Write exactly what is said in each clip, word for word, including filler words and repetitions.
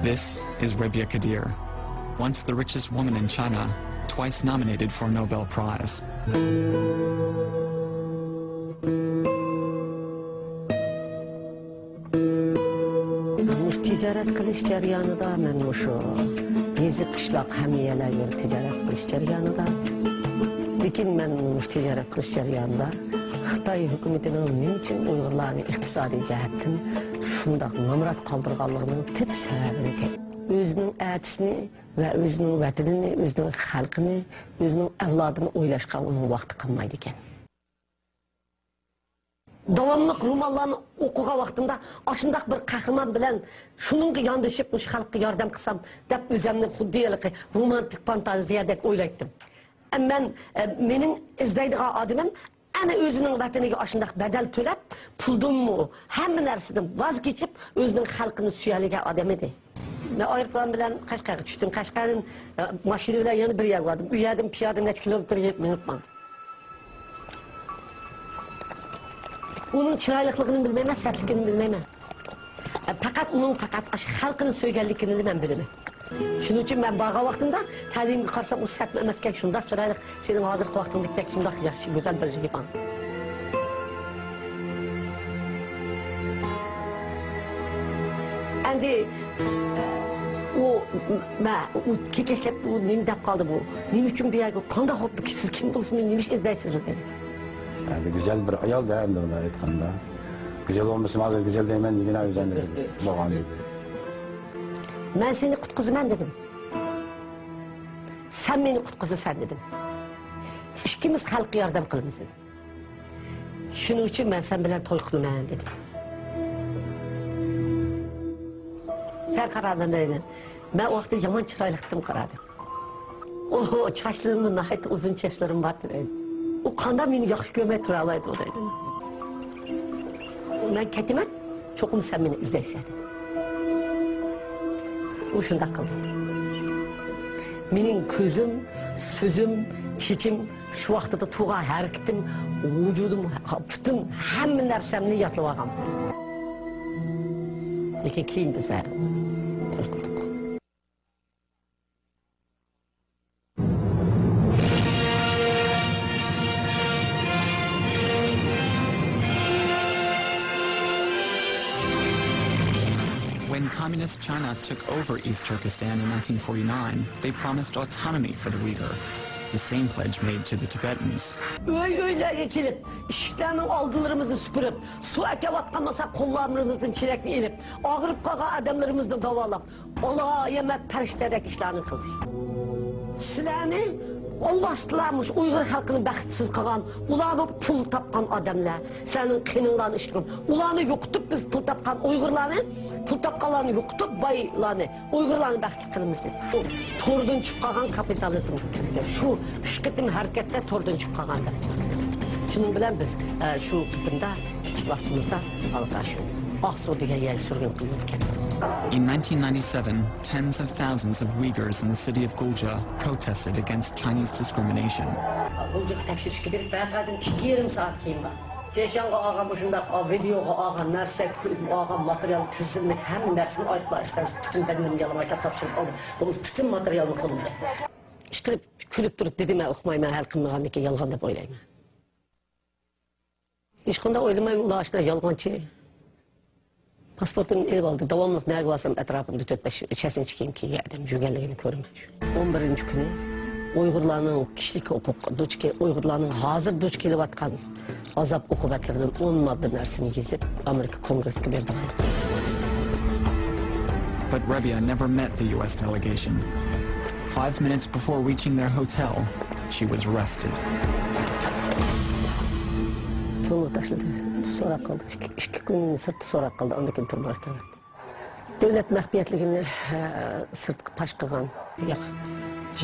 This is Rebia Kadeer, once the richest woman in China, twice nominated for a Nobel Prize. مۇشۇ تىجارەت قىلىش جەريانىدا مەن مۇشۇ يېزا، قىشلاق، ھەممە يەرلەرگە تىجارەت قىلىش جەريانىدا، لېكىن مەن مۇشۇ تىجارەت قىلىش جەريانىدا خىتاي ھۆكۈمىتىنىڭ نېمە ئۈچۈن ئۇيغۇرلارنى ئىقتىسادىي جەھەتتىن شۇنداق نامرات قالدۇرغانلىقىنىڭ تۈپ سەۋەبىنى تېپىپ، ئۆزىنىڭ ئەتىسىنى ۋە ئۆزىنىڭ ۋەتىنىنى، ئۆزىنىڭ خەلقىنى، ئۆزىنىڭ ئەۋلادىنى ئويلاشقا ئۇنىڭ ۋاقتى قالمايدىكەن. داۋاملىق رومانلارنى ئوقۇغان ۋاقتىمدا، ئاشۇنداق بىر قەھرىمان بىلەن شۇنىڭغا ياندىشىپ، مۇشۇ خەلققە ياردەم قىلسام دەپ، ئۆزۈمنى خۇددى ھېلىقى رومانتىك فانتازىيەدەك ئويلايتتىم. ئە، مەن، ئە، مېنىڭ ئىزدەيدىغان ئادىمىم ئەنە ئۆزىنىڭ ۋەتىنىگە ئاشۇنداق بەدەل تۆلەپ، پۇلدىنمۇ، ھەممە نەرسىدىن ۋاز كېچىپ، ئۆزىنىڭ خەلقىنى سۆيەلىگەن ئادەم ئىدى. مەن ئايروپىلان بىلەن قەشقەرگە چۈشتۈم. قەشقەردىن، ئە، ماشىنا بىلەن يەنە بىر يەرگە باردىم. ئۇ يەردىن پىيادە نەچچە كىلومېتىر يېرىپ مېڭىپ ماڭدىم. ئۇنىڭ چىرايلىقلىقىنى بىلمەيمەن، سەتلىكىنى بىلمەيمەن. ئە، پەقەت ئۇنىڭ پەقەت ئاشۇ خەلقىنى سۆيگەنلىكىنىلا مەن بىلىمەن. شۇنىڭ ئۈچۈن مەن بارغان ۋاقتىمدا تەلىيىمگە قارىسام، ئۇ سەتمۇ ئەمەسكەن، شۇنداق چىرايلىق، سېنىڭ ھازىرقى ۋاقتىڭدىكىدەك شۇنداق ياخشى، گۈزەل بىر يىگىت. ئەمدى ئۇ، مە-، ئۇ كېكەچلەپ، ئۇ نېمە دەپ قالدى بۇ؟ نېمە ئۈچۈن بۇ يەرگە؟ قانداق بولۇپتۇ؟ سىز كىم بولسىمۇ، نېمە ئىش ئىزدەيسىز؟ دېدى. ئەمدى گۈزەل بىر ئايال-دە، ئەمدى ئۇنداق ئېيتقاندا. گۈزەل بولمىسىمۇ ھازىر گۈزەل دەيمەن دېگىنە ئۆزۈم بولغان. مەن سېنى قۇتقۇزىمەن دېدىم. سەن مېنى قۇتقۇزىسەن دېدىم. ئىككىمىز خەلققە ياردەم قىلىمىز دېدىم. شۇنىڭ ئۈچۈن مەن سەن بىلەن توي قىلىمەن دېدىم. سەن قارا مەن دەيمەن. مەن ئۇ ۋاقىتتا يامان چىرايلىقتىم قارا دەپ. ئۇ چاچلىرىممۇ ناھايىتى ئۇزۇن چاچلىرىم بار دەيدۇ. ئۇ قانداق مېنى ياخشى كۆرمەي تۇرالايدۇ دەيدۇ. مەن كېتىمەن، چوقۇم سەن مېنى ئىزدەيسەن دېدى. ئۇ شۇنداق قىلدى. مېنىڭ كۆزۈم، سۆزۈم، چېچىم، شۇ ۋاقتىدا تۇرغان ھەرىكىتىم، ۋۇجۇدۇم، پۈتۈن ھەممە نەرسەمنى يادلىۋالغان. لېكىن كېيىن بىز توي قىلدۇق. When Communist China took over East Turkestan in nineteen forty-nine, they promised autonomy for the Uyghur, the same pledge made to the Tibetans. ئۆي-ئۆيلەرگە كېلىپ، ئىشىكلەرنىڭ ئالدىلىرىمىزنى سۈپۈرۈپ، سۇ ئەكەۋاتقان بولسا قوللىرىمىزدىن چېلەكنى ئېلىپ، ئاغرىپ قالغان ئادەملىرىمىزنى داۋالاپ، ئالايەمەت پەرىشتەدەك ئىشلارنى قىلدى. سىلەرنى ئالۋاستىلار مۇشۇ ئۇيغۇر خەلقىنى بەختسىز قىلغان، ئۇلارمۇ پۇل تاپقان ئادەملەر، سىلەرنىڭ قېنىڭلارنى ئىچكەن، ئۇلارنى يوقىتىپ، بىز پۇل تاپقان ئۇيغۇرلارنى، پۇل تاپقانلارنى يوقىتىپ، بايلارنى، ئۇيغۇرلارنى بەختلىك قىلىمىز دېدى. ئۇ توردىن چۈشۈپ قالغان كاپىتالىزمغا كىردى. شۇ ئۈچ قېتىم ھەرىكەتتە توردىن چۈشۈپ قالغان دەپ. شۇنىڭ بىلەن بىز، ئە، شۇ قېتىمدا كىچىك ۋاقتىمىزدا ھالقا شۇ ئاقسۇ دېگەن يەرگە سۈرگۈن قىلىندىكەن. In nineteen ninety-seven, tens of thousands of Uyghurs in the city of Gulja protested against Chinese discrimination. غۇلجىغا تەكشۈرۈشكە بېرىپ، ۋەقەدىن ئىككى يېرىم سائەت كېيىن بار. جېشياڭغا ئالغان مۇشۇنداق، ئا، ۋىدېئوغا ئالغان نەرسە، كۇ-، ئالغان ماتېرىيال، تىزىملىك، ھەممە نەرسىنى ئايروپىلان ئىستانسىيەسىدە پۈتۈن بەدىنىمنى يالىڭاچلاپ تاپشۇرۇپ ئالدىم. بۇ پۈتۈن ماتېرىيالنى قولۇمدا. ئىشقىلىپ كۈلۈپ تۇرۇپ دېدى، مەن ئۇقمايمەن، ھەل قىلمىغاندىكىن يالغان دەپ ئويلايمەن. ھېچقانداق ئويلىمايمەن، ئۇلار ئاشۇنداق يالغانچى. پاسپورتۇمنى ئېلىپ ئالدى. داۋاملىق نەگە بارسام ئەتراپىمدا تۆت-بەش چەسنىچ كىيىم كىيگەن ئادەم يۈرگەنلىكىنى كۆرىمەن. ئون بىرىنچى كۈنى ئۇيغۇرلارنىڭ كىشىلىك ھوقۇق دۇچ كېلىپ، ئۇيغۇرلارنىڭ ھازىر دۇچ كېلىۋاتقان ئازاب ئوقۇبەتلىرىدىن ئون ماددا نەرسىنى يېزىپ، ئامېرىكا كونگرېسسىگە بەردۇق. But Rebia never met the U S delegation. Five minutes before reaching their hotel, she was arrested. تۈرمىگە تاشلىدى. سوراق قىلدى. ئىككى، ئىككى كۈن سىرتتا سوراق قىلدى. ئاندىن كېيىن تۈرمىگە كىردى. دۆلەت مەخپىيەتلىكىنى، ئە، سىرتقا پاش قىلغان. ياق،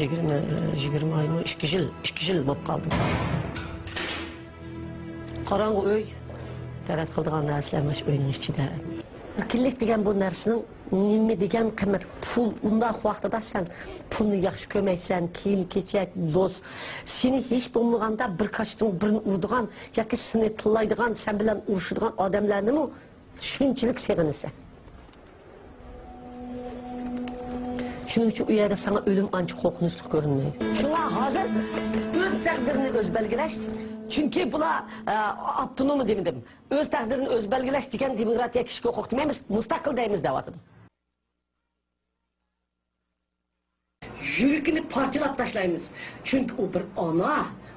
يىگىرمە، يىگىرمە ئايمۇ، ئىككى يىل، ئىككى يىل بولۇپ قالدى. قاراڭغۇ ئۆي. تەرەت قىلىدىغان نەرسىلەر مانا شۇ ئۆينىڭ ئىچىدە. ئەركىنلىك دېگەن بۇ نەرسىنىڭ نېمە دېگەن قىممەت؟ پۇل، ئۇنداق ۋاقتىدا سەن پۇلنى ياخشى كۆرمەيسەن، كىيىم-كېچەك، دوست. سېنى ھېچ بولمىغاندا بىر كاشتىن بىرنى ئۇرىدىغان ياكى سېنى تىللايدىغان، سەن بىلەن ئۇرۇشىدىغان ئادەملەرنىمۇ شۇنچىلىك سېغىنىسەن. شۇنىڭ ئۈچۈن ئۇ يەردە ساڭا ئۆلۈم ئانچە قورقۇنچلۇق كۆرۈنمەيدۇ. شۇڭا ھازىر ئۆز تەقدىرىنى ئۆزى بەلگىلەش، چۈنكى بۇلار، ئە، ئاپتونوم دېمىدىم، ئۆز تەقدىرىنى ئۆزى بەلگىلەش دېگەن دېموكراتىيە، كىشىلىك ھوقۇق دېمەيمىز، مۇستەقىل دەيمىز دەۋاتىدۇ. يۈرىكىنى پارچىلاپ تاشلايمىز. چۈنكى ئۇ بىر ئانا.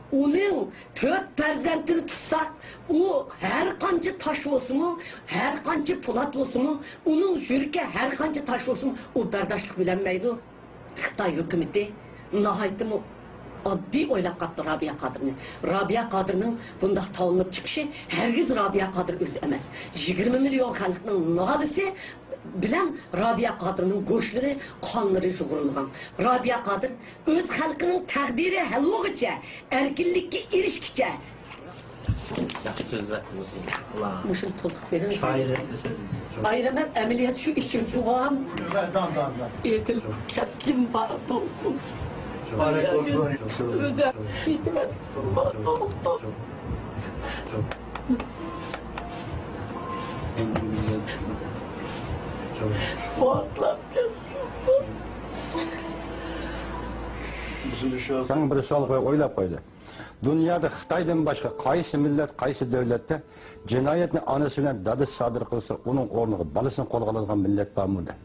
ئۇنىڭ تۆت پەرزەنتىنى تۇتساق، ئۇ ھەر قانچە تاش بولسىمۇ، ھەر قانچە پولات بولسىمۇ، ئۇنىڭ يۈرىكى ھەر قانچە تاش بولسىمۇ، ئۇ بەرداشلىق بىلەلمەيدۇ. خىتاي ھۆكۈمىتى ناھايىتىمۇ ئاددىي ئويلاپ قاپتۇ رابىيە قادىرنى. رابىيە قادىرنىڭ بۇنداق تاۋلىنىپ چىقىشى ھەرگىز رابىيە قادىر ئۆزى ئەمەس. يىگىرمە مىليون خەلقنىڭ نالىسى بىلەن رابىيە قادىرنىڭ گۆشلىرى، قانلىرى يۇغۇرۇلغان. رابىيە قادىر ئۆز خەلقىنىڭ تەقدىرى ھەل بولغۇچە، ئەركىنلىككە ئېرىشكىچە. ياخشى سۆزلەر بولسۇن. مۇشۇنى تولۇق بېرىڭ. شائىر. ئايرىمەن ئەمەلىيەت شۇ ئىشىم بوغان. ئېتىلىپ كەتكىن بار توقۇم. ئۆزەك كېتىمەن بار توقۇم. ساڭا بىر سوئال قويۇپ ئويلاپ قويدى. دۇنيادا خىتايدىن باشقا قايسى مىللەت، قايسى دۆلەتتە جىنايەتنى ئانىسى بىلەن دادىسى سادىر قىلسا، ئۇنىڭ ئورنىغا بالىسىنى قولغا ئالىدىغان مىللەت بارمۇ دەپ.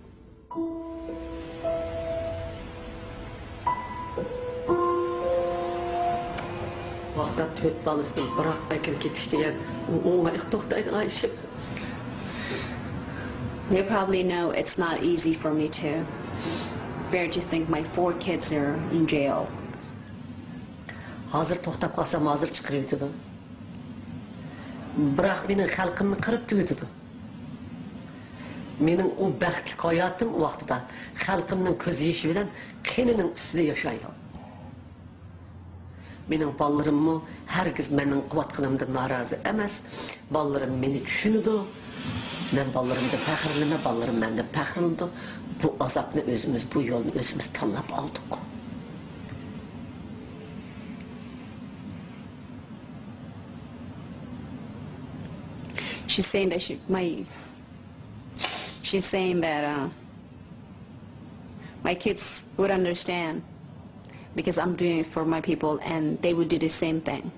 ۋاقىتتا تۆت بالىسىنى بىراق ئەكىرىپ كېتىش دېگەن، ئۇ ئوڭايلىق توختايدىغان ئىش ئەمەس. You probably know it's not easy for me to bear to think my four kids are in jail. ھازىر توختاپ قالسام، ھازىر چىقىرىۋېتىدۇ. بىراق مېنىڭ خەلقىمنى قىرىپ تۈگىتىدۇ. مېنىڭ ئۇ بەختلىك ھاياتىم ۋاقتىدا خەلقىمنىڭ كۆز يېشى بىلەن قېنىنىڭ ئۈستىدە ياشايدۇ. مېنىڭ بالىلىرىممۇ ھەرگىز مېنىڭ قىلىۋاتقىنىمدىن نارازى ئەمەس. بالىلىرىم مېنى چۈشىنىدۇ. مەن بالىلىرىمدىن پەخىرلىنىمەن، بالىلىرىم مەندىن پەخىرلىنىدۇ. بۇ ئازابنى ئۆزىمىز، بۇ يولنى ئۆزىمىز تاللاپ ئالدۇق. She's saying that she, my, she's saying that, uh, my kids would understand because I'm doing it for my people and they would do the same thing.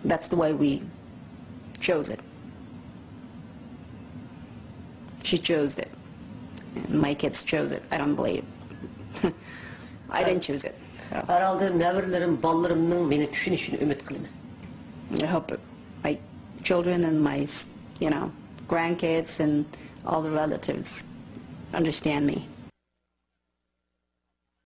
That's the way we chose it. She chose it. My kids chose it. I don't believe. I didn't choose it. So. ھەر ھالدا نەۋرىلىرىم، بالىلىرىمنىڭ مېنى چۈشىنىشىنى ئۈمىد قىلىمەن. I hope my children and my, you know, grandkids and all the relatives understand me.